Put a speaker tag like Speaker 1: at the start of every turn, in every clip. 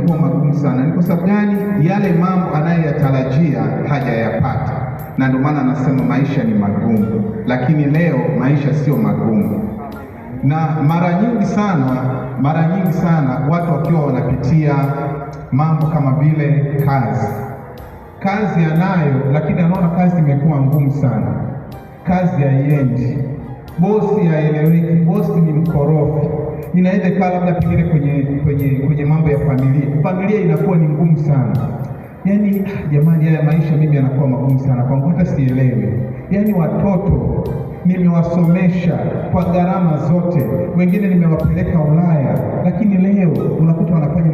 Speaker 1: yamekuwa magumu sana. Ni kwa sababu gani? Yale mambo anayoyatarajia hajayapata, na ndio maana anasema maisha ni magumu. Lakini leo maisha sio magumu. Na mara nyingi sana watu wakiwa wanapitia mambo kama vile kazi, kazi anayo, lakini anaona kazi imekuwa ngumu sana, kazi haiendi, bosi haeleweki, bosi ni mkorofi. Inaweza ikawa labda pengine kwenye mambo ya familia, familia inakuwa ni ngumu sana. Yaani jamani, haya maisha mimi yanakuwa magumu sana kwangu, hata sielewi. Yaani watoto nimewasomesha kwa gharama zote, wengine nimewapeleka Ulaya, lakini leo unakuta wanafanya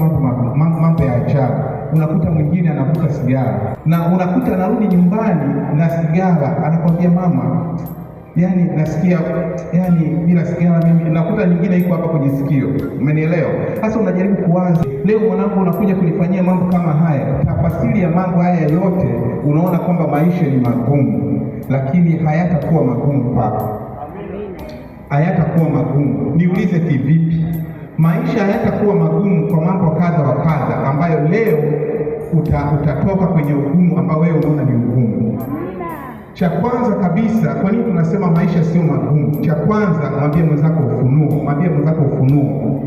Speaker 1: mambo ya ajabu. Unakuta mwingine anavuta sigara na unakuta anarudi nyumbani na sigara, anakwambia mama, yaani nasikia yaani bila sigara mimi, nakuta nyingine iko hapa kwenye sikio, umenielewa? Sasa unajaribu kuwaza, leo mwanangu unakuja kunifanyia mambo kama haya. Tafasiri ya mambo haya yote, unaona kwamba maisha ni magumu, lakini hayatakuwa magumu kwako, hayatakuwa magumu. Niulize kivipi? Maisha hayatakuwa magumu kwa mambo kadha wa kadha ambayo leo utatoka kwenye ugumu ambao wewe unaona ni ugumu. Cha kwanza kabisa, kwa nini tunasema maisha sio magumu? Cha kwanza, mwambie mwenzako ufunuo, mwambie mwenzako ufunuo.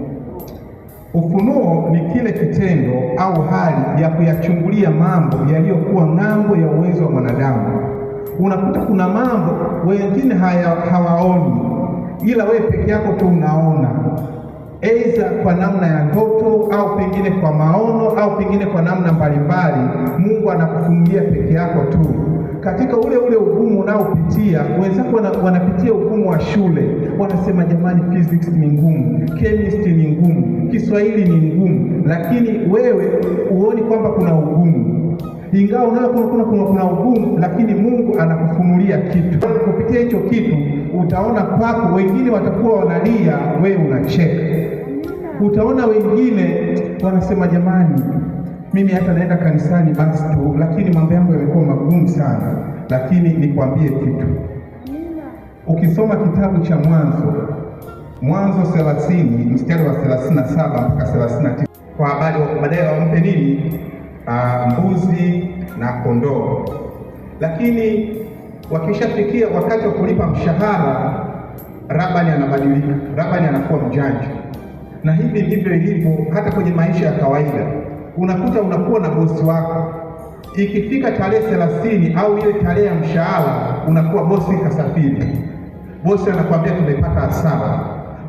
Speaker 1: Ufunuo ni kile kitendo au hali ya kuyachungulia mambo yaliyokuwa ng'ambo ya uwezo wa mwanadamu. Unakuta kuna mambo wengine hawaoni, ila wewe peke yako tu unaona, aidha kwa namna ya ndoto au pengine kwa maono au pengine kwa namna mbalimbali. Mungu anakufunulia peke yako tu katika ule ule ugumu unaopitia. Wenzako wanapitia ugumu wa shule, wanasema jamani, physics ni ngumu, chemistry ni ngumu, Kiswahili ni ngumu, lakini wewe huoni kwamba kuna ugumu, ingawa unaona kuna ugumu, lakini Mungu anakufunulia kitu. Kupitia hicho kitu utaona kwako, wengine watakuwa wanalia, wewe unacheka. Utaona wengine wanasema jamani, mimi hata naenda kanisani basi tu, lakini mambo yangu yamekuwa magumu sana. Lakini nikwambie kitu, ukisoma kitabu cha Mwanzo, Mwanzo 30 mstari wa 37 mpaka 39, kwa habari baadaye wampe nini? Mbuzi na kondoo. Lakini wakishafikia wakati wa kulipa mshahara, Labani anabadilika, Labani anakuwa mjanja. Na hivi ndivyo ilivyo hata kwenye maisha ya kawaida. Unakuta unakuwa na bosi wako, ikifika tarehe 30 au ile tarehe ya mshahara, unakuwa bosi kasafiri. Bosi anakuambia tumepata hasara.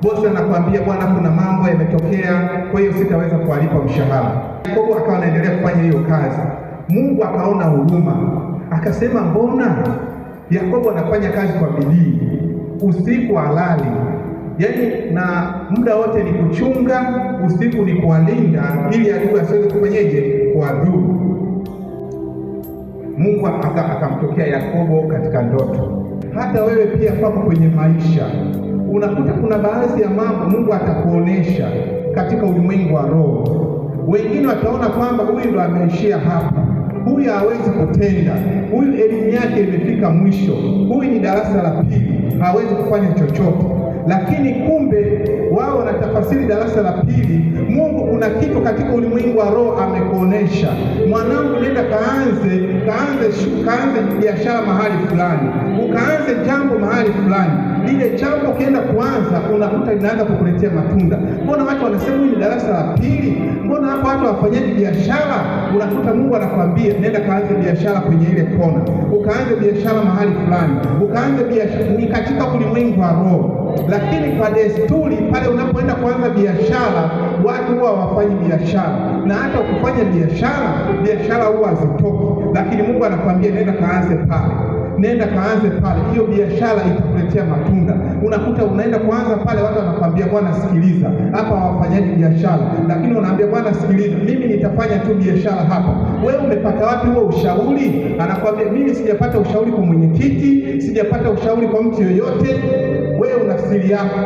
Speaker 1: Bosi anakuambia bwana, kuna mambo yametokea, kwa hiyo sitaweza kuwalipa mshahara. Yakobo akawa anaendelea kufanya hiyo kazi. Mungu akaona huruma, akasema mbona Yakobo anafanya kazi kwa bidii, usiku halali, yaani na muda wote ni kuchunga, usiku ni kuwalinda, ili adui asiweze kufanyeje, kuwadhuru. Mungu akamtokea Yakobo katika ndoto. Hata wewe pia kwako kwenye maisha unakuta kuna baadhi ya mambo Mungu atakuonesha katika ulimwengu wa roho. Wengine wataona kwamba huyu ndo ameishia hapa, huyu hawezi kutenda, huyu elimu yake imefika mwisho, huyu ni darasa la pili, hawezi kufanya chochote. Lakini kumbe wao wanatafasiri darasa la pili. Mungu kuna kitu katika ulimwengu wa roho amekuonesha, mwanangu, nenda kaanze biashara mahali fulani, ukaanze jambo mahali fulani. Lile jambo ukienda kuanza, unakuta linaanza kukuletea matunda. Mbona watu wanasema huyu ni darasa la pili? Mbona hapo watu hawafanyaji biashara? Unakuta Mungu anakwambia nenda kaanze biashara kwenye ile kona, ukaanze biashara mahali fulani, ukaanze biashara. Ni katika ulimwengu wa roho. Lakini kwa desturi, pale unapoenda kuanza biashara, watu huwa hawafanyi biashara, na hata ukifanya biashara, biashara huwa hazitoki. Lakini Mungu anakwambia nenda kaanze pale, nenda kaanze pale, hiyo biashara itakuletea matunda. Unakuta unaenda kuanza pale, watu wanakwambia bwana, sikiliza, hapa hawafanyaji biashara, lakini unaambia bwana, sikiliza, mimi nitafanya tu biashara hapa. Wewe umepata wapi huo ushauri? Anakwambia mimi sijapata ushauri kwa mwenyekiti, sijapata ushauri kwa mtu yoyote. Wewe una siri yako.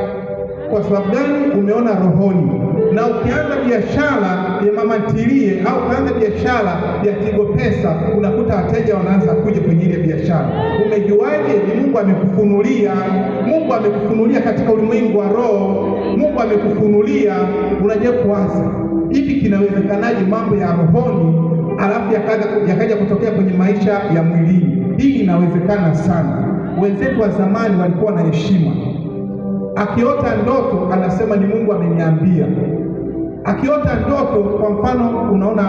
Speaker 1: Kwa sababu gani? Umeona rohoni. Na ukianza biashara ya mama ntilie au ukaanza biashara ya Tigo Pesa, unakuta wateja wanaanza kuja kwenye ile biashara. Umejuaje? Ni Mungu amekufunulia. Mungu amekufunulia katika ulimwengu wa roho. Mungu amekufunulia. Unajua kuanza Hiki kinawezekanaje mambo ya rohoni alafu yakaja kutokea kwenye maisha ya mwilini? Hii inawezekana sana. Wenzetu wa zamani walikuwa na heshima. Akiota ndoto anasema ni Mungu ameniambia. Akiota ndoto, kwa mfano, unaona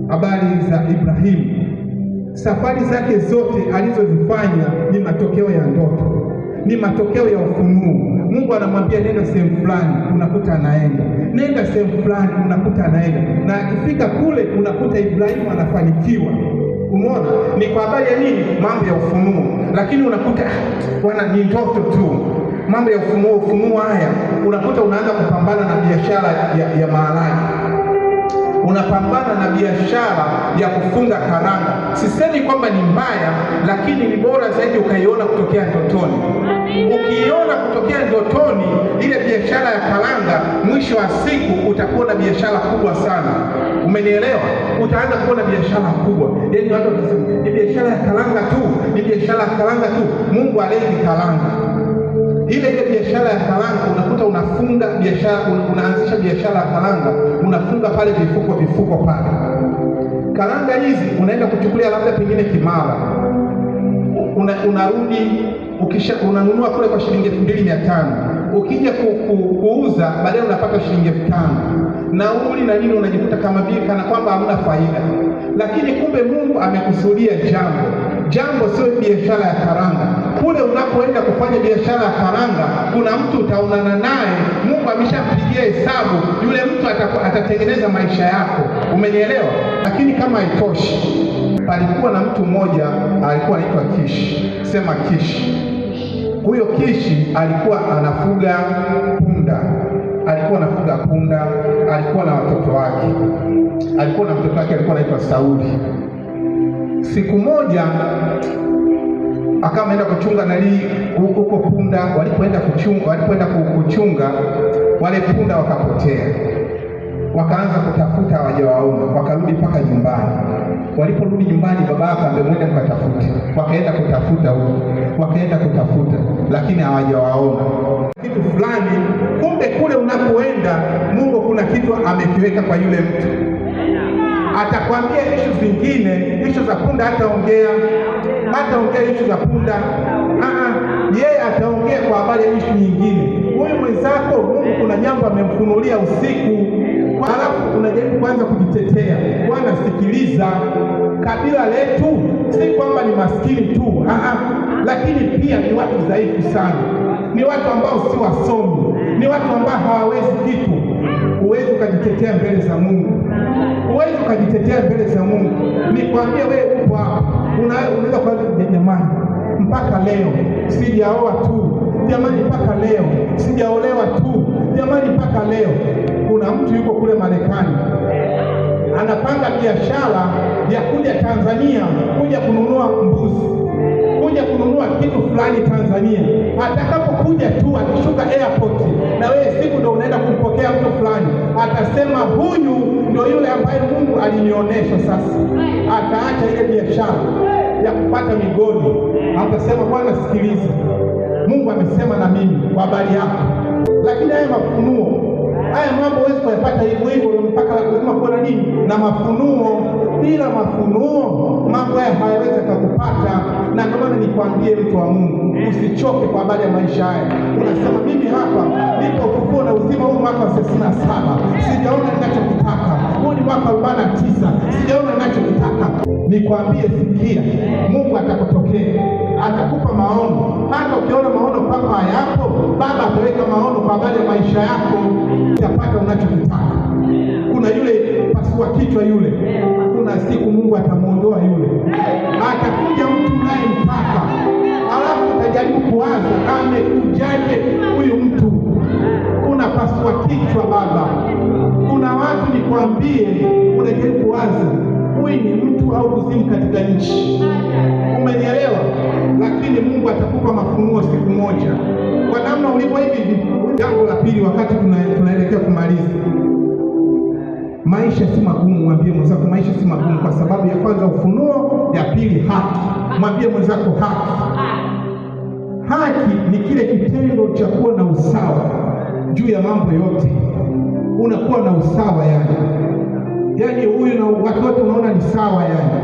Speaker 1: habari za Ibrahimu. Safari zake zote alizozifanya ni matokeo ya ndoto, ni matokeo ya ufunuo. Mungu anamwambia nenda sehemu fulani, unakuta anaenda. Nenda sehemu fulani, unakuta anaenda. Na akifika kule unakuta Ibrahimu anafanikiwa. Umeona? Ni kwa habari ya nini? Mambo ya ufunuo. Lakini unakuta bwana ni ndoto tu. Mambo ya ufunuo, ufunuo haya, unakuta unaanza kupambana na biashara ya maharage. Unapambana na biashara ya kufunga karanga. Sisemi kwamba ni mbaya, lakini ni bora zaidi ukaiona kutokea ndotoni. Ukiiona kutokea ndotoni ile biashara ya karanga, mwisho wa siku utakuwa na biashara kubwa sana. Umenielewa? Utaanza kuona biashara kubwa. Yaani watu watasema ni biashara ya karanga tu, ni biashara ya karanga tu. Mungu aleti karanga. Ile ile biashara ya karanga unakuta unafunga biashara, unaanzisha biashara ya karanga, unafunga pale vifuko vifuko pale. Karanga hizi unaenda kuchukulia labda pengine Kimara. Unarudi ukisha unanunua kule kwa shilingi 2500. Ukija kuuza baadaye unapata shilingi 5000. Nauli na nini, unajikuta kama vile kana kwamba hamna faida. Lakini kumbe Mungu amekusudia jambo. Jambo sio biashara ya karanga. Kule unapoenda kufanya biashara ya karanga, kuna mtu utaonana naye, Mungu ameshampigia hesabu, yule mtu atatengeneza maisha yako. Umenielewa? Lakini kama haitoshi, palikuwa na mtu mmoja alikuwa anaitwa Kishi. Sema Kishi. Huyo Kishi alikuwa anafuga punda. Alikuwa anafuga punda, alikuwa na watoto wake. Alikuwa na mtoto wake alikuwa anaitwa Sauli. Siku moja akawa ameenda kuchunga nali huko punda. Walipoenda kuchunga wale punda wakapotea. Wakaanza kutafuta, hawajawaona. Wakarudi mpaka nyumbani. Waliporudi nyumbani, baba akaambia mwende mkatafute. Wakaenda kutafuta huko, wakaenda kutafuta, lakini hawajawaona. Kitu fulani, kumbe kule unapoenda Mungu kuna kitu amekiweka kwa yule mtu. Atakwambia ishu zingine, ishu za punda hataongea, hataongea ishu za punda. Yeye ataongea kwa habari ya ishu nyingine. Huyu mwenzako Mungu kuna jambo amemfunulia usiku, alafu unajaribu kwanza kujitetea. Bwana sikiliza, kabila letu si kwamba ni maskini tu, lakini pia ni watu dhaifu sana. Ni watu ambao si wasomi, ni watu ambao hawawezi kitu. Huwezi ukajitetea mbele za Mungu. Huwezi ukajitetea mbele za Mungu. Nikwambie wewe upo hapa, unaweza kuanza jamani, mpaka leo sijaoa tu. Jamani mpaka leo sijaolewa tu. Jamani mpaka leo. Kuna mtu yuko kule Marekani anapanga biashara ya kuja Tanzania, kuja kununua mbuzi, kuja kununua kitu fulani Tanzania. Atakapokuja tu akishuka airport, na wewe siku ndio unaenda kumpokea mtu fulani, atasema huyu ndio yule ambaye Mungu alinionyesha. Sasa ataacha ile biashara ya kupata migodi, atasema Bwana sikiliza, Mungu amesema na mimi kwa habari yako. Lakini haya mafunuo, haya mambo huwezi kuyapata hivyo hivyo, mpaka lazima kuwa na nini? Na mafunuo. Bila mafunuo mambo haya hayawezi kukupata. Na kama nikwambie mtu wa Mungu, usichoke kwa habari ya maisha haya. Unasema mimi hapa nipo ufufuo na uzima, huu mwaka wa 67 sijaona ninachokitaka, huu ni mwaka 49 sijaona ninachokitaka. Nikwambie sikia, Mungu atakutokea, atakupa maono. Hata ukiona maono kwako hayapo, Baba ataweka maono kwa habari ya maisha yako, utapata unachokitaka. Kuna yule pasua kichwa yule, kuna siku Mungu atamuondoa yule, atakuja mtu unayemtaka, alafu utajaribu kuwaza amekujaje huyu mtu. Kuna pasua kichwa baba. Kuna watu nikwambie, unajaribu kuwaza huyu ni mtu au kuzimu katika nchi. Umenielewa? Lakini Mungu atakupa mafunuo siku moja kwa namna ulivyo hivi. Jambo la pili, wakati tunaelekea kumaliza, maisha si magumu. Mwambie mwenzako maisha si magumu, kwa sababu ya kwanza ufunuo, ya pili haki. Mwambie mwenzako haki. Haki ni kile kitendo cha kuwa na usawa juu ya mambo yote. Unakuwa na usawa yani. Yaani huyu na watu wote unaona ni sawa yani.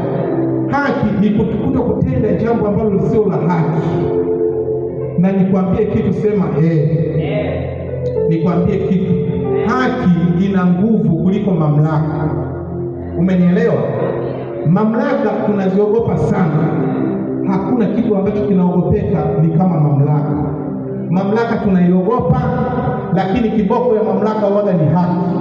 Speaker 1: Haki ni kutokutenda jambo ambalo sio la haki. Na nikwambie kitu, sema Nikwambie kitu, haki ina nguvu kuliko mamlaka. Umenielewa? Mamlaka tunaziogopa sana. Hakuna kitu ambacho kinaogopeka ni kama mamlaka. Mamlaka tunaiogopa, lakini kiboko ya mamlaka huwa ni haki.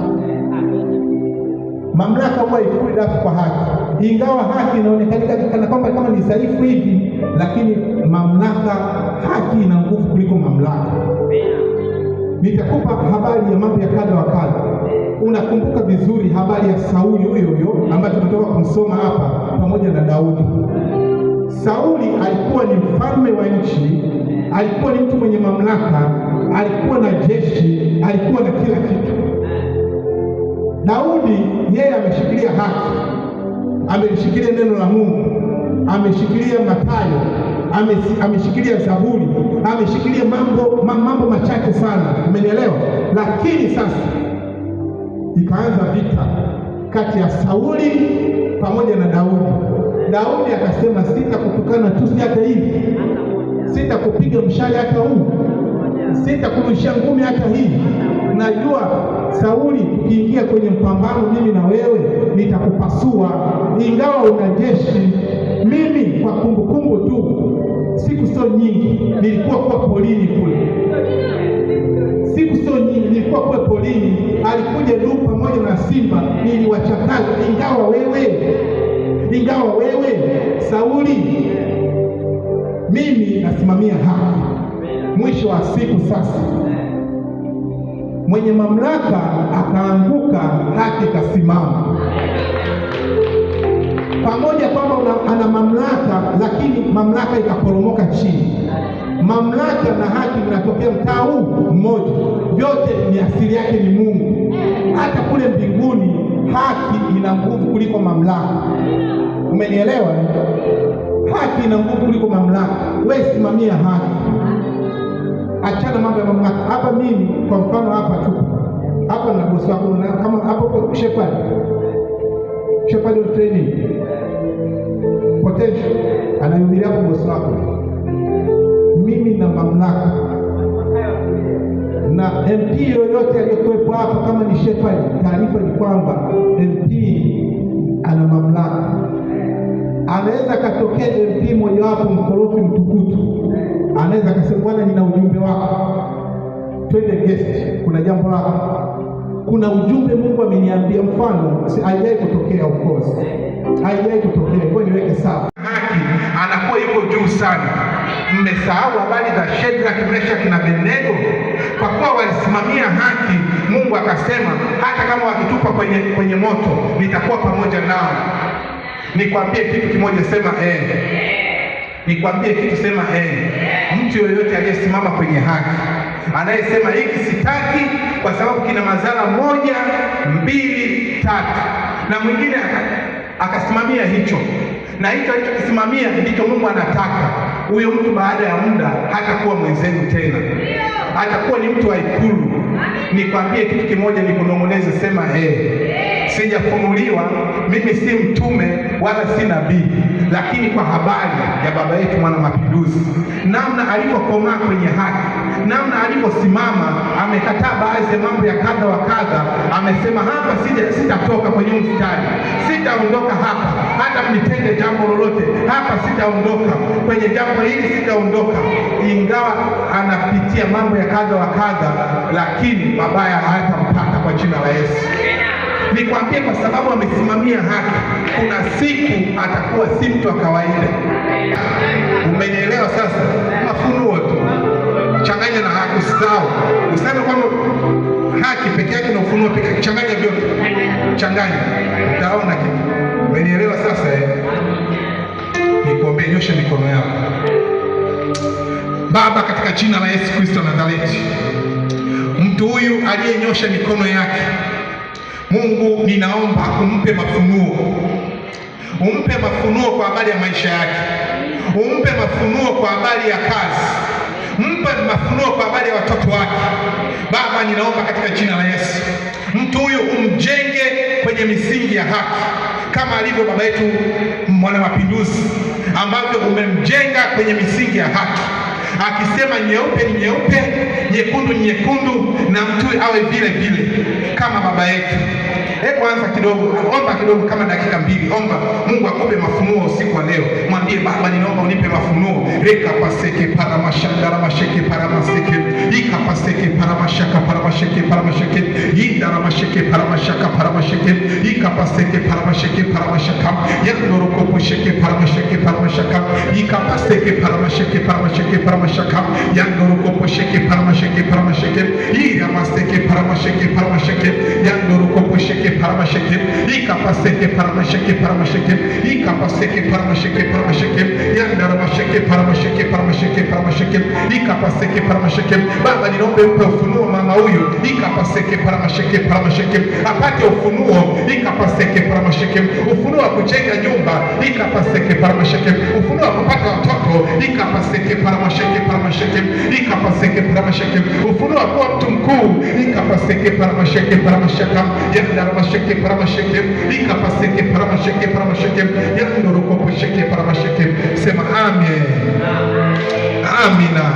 Speaker 1: Mamlaka huwa ifui dafu kwa haki. Ingawa haki inaonekana kana kwamba kama ni dhaifu hivi, lakini mamlaka, haki ina nguvu kuliko mamlaka. Nitakupa habari ya mambo ya kadha wa kadha. Unakumbuka vizuri habari ya Sauli huyo huyo ambaye tumetoka kumsoma hapa pamoja na Daudi. Sauli alikuwa ni mfalme wa nchi, alikuwa ni mtu mwenye mamlaka, alikuwa na jeshi, alikuwa na kila kitu. Daudi yeye ameshikilia haki, ameshikilia neno la Mungu, ameshikilia Mathayo, ameshikilia Zaburi, ameshikilia mambo machache sana. Umenielewa? Lakini sasa ikaanza vita kati ya Sauli pamoja na Daudi. Daudi akasema, sitakutukana tusi hata hivi, sitakupiga mshale hata huu, sitakurushia ngumi hata hii. Najua Sauli, tukiingia kwenye mpambano mimi na wewe nitakupasua, ingawa una jeshi. Mimi kwa kumbukumbu tu, siku sio nyingi nilikuwa kwa polini kule. Siku sio nyingi nilikuwa kwa polini, alikuja dubu pamoja na simba, niliwachakaza. Ingawa wewe Sauli, mimi nasimamia haki. Mwisho wa siku sasa mwenye mamlaka akaanguka, haki kasimama. Pamoja kwamba ana mamlaka, lakini mamlaka ikaporomoka chini. Mamlaka na haki vinatokea mtaa huu mmoja, vyote ni asili yake ni Mungu. Hata kule mbinguni haki ina nguvu kuliko mamlaka. Umenielewa? Haki ina nguvu kuliko mamlaka. Wewe simamia haki, achana mambo ya mamlaka. Hapa mimi kwa mfano hapa tu hapa na bosi wako, kama hapo Shepherd of training potential anahubiria kwa bosi wako, mimi na mamlaka. Na MP yoyote aliyekuwepo hapa kama ni Shepherd, taarifa ni kwamba MP ana mamlaka. Anaweza katokea MP mmoja wapo mkorofi mtukutu, anaweza akasema, bwana, nina ujumbe wako, twende guest, kuna jambo lako, kuna ujumbe Mungu ameniambia. Mfano, haijai kutokea, of course haijai kutokea, kwa niweke sawa. Haki anakuwa yuko juu sana. Mmesahau habari za Shadrach, Meshach na Abednego? Kwa kuwa walisimamia haki, Mungu akasema hata kama wakitupa kwenye moto nitakuwa pamoja nao. Nikwambie kitu kimoja, sema Nikwambie kitu, sema Mtu yoyote aliyesimama kwenye haki, anayesema hiki sitaki kwa sababu kina madhara 1, 2, 3, na mwingine akasimamia hicho, na hicho alichokisimamia ndicho Mungu anataka, huyo mtu baada ya muda hatakuwa mwenzenu tena, atakuwa ni mtu wa ikulu. Nikwambie kitu kimoja, nikunong'oneze, sema Sijafunuliwa, mimi si mtume wala si nabii, lakini kwa habari ya baba yetu mwana mapinduzi, namna alivyokomaa kwenye haki, namna alivyosimama, amekataa baadhi ya mambo ya kadha wa kadha, amesema hapa sitatoka kwenye mstari, sitaondoka hapa, hata mnitende jambo lolote, hapa sitaondoka, kwenye jambo hili sitaondoka. Ingawa anapitia mambo ya kadha wa kadha, lakini mabaya hayatampata kwa jina la Yesu. Nikwambie, kwa sababu amesimamia haki, kuna siku atakuwa si mtu wa kawaida. Umenielewa sasa? Mafunuo tu, changanya na haki, usisahau. Useme kwamba haki peke yake na ufunuo peke yake, changanya vyote, changanya, utaona kitu. Umenielewa sasa? Nikuombe, nyosha mikono yako. Baba, katika jina la Yesu Kristo wa Nazareti, mtu huyu aliyenyosha mikono yake, Mungu ninaomba umpe mafunuo. Umpe mafunuo kwa habari ya maisha yake. Umpe mafunuo kwa habari ya kazi. Mpe mafunuo kwa habari ya watoto wake. Baba, ninaomba katika jina la Yesu, Mtu huyu umjenge kwenye misingi ya haki kama alivyo baba yetu Mwana Mapinduzi, ambavyo umemjenga kwenye misingi ya haki, akisema nyeupe ni nyeupe, nyekundu ni nyekundu, na mtu awe vile vile kama baba yetu. Hebu anza kidogo, omba kidogo, kama dakika mbili, omba Mungu akupe mafunuo usiku wa leo. Mwambie Baba, ninaomba unipe mafunuo. reka paseke paramashandara masheke paramaseke ika paseke paramashaka paramasheke paramasheke indara masheke paramashaka paramasheke ika paseke paramasheke paramashaka yandorokopo sheke paramasheke paramashaka ika paseke paramasheke paramasheke paramashaka yandorokopo sheke paramasheke paramasheke ira maseke paramasheke paramasheke yandorokopo sheke paramasheke ikapaseke paramasheke paramasheke ikapaseke paramasheke paramasheke yandaramasheke paramasheke paramasheke paramasheke ikapaseke paramasheke. Baba, ninaomba umpe ufunuo mama huyu, ikapaseke paramasheke paramasheke, apate ufunuo ikapaseke paramasheke, ufunuo wa kujenga nyumba ikapaseke paramasheke, ufunuo wa kupata watoto ikapaseke paramasheke paramasheke ikapaseke paramasheke, ufunuo wa kuwa mtu mkuu ikapaseke paramasheke paramashaka yandaramasheke paramasheke ikapaseke paramasheke paramasheke yandorokoposheke paramasheke. Sema amen. Amina.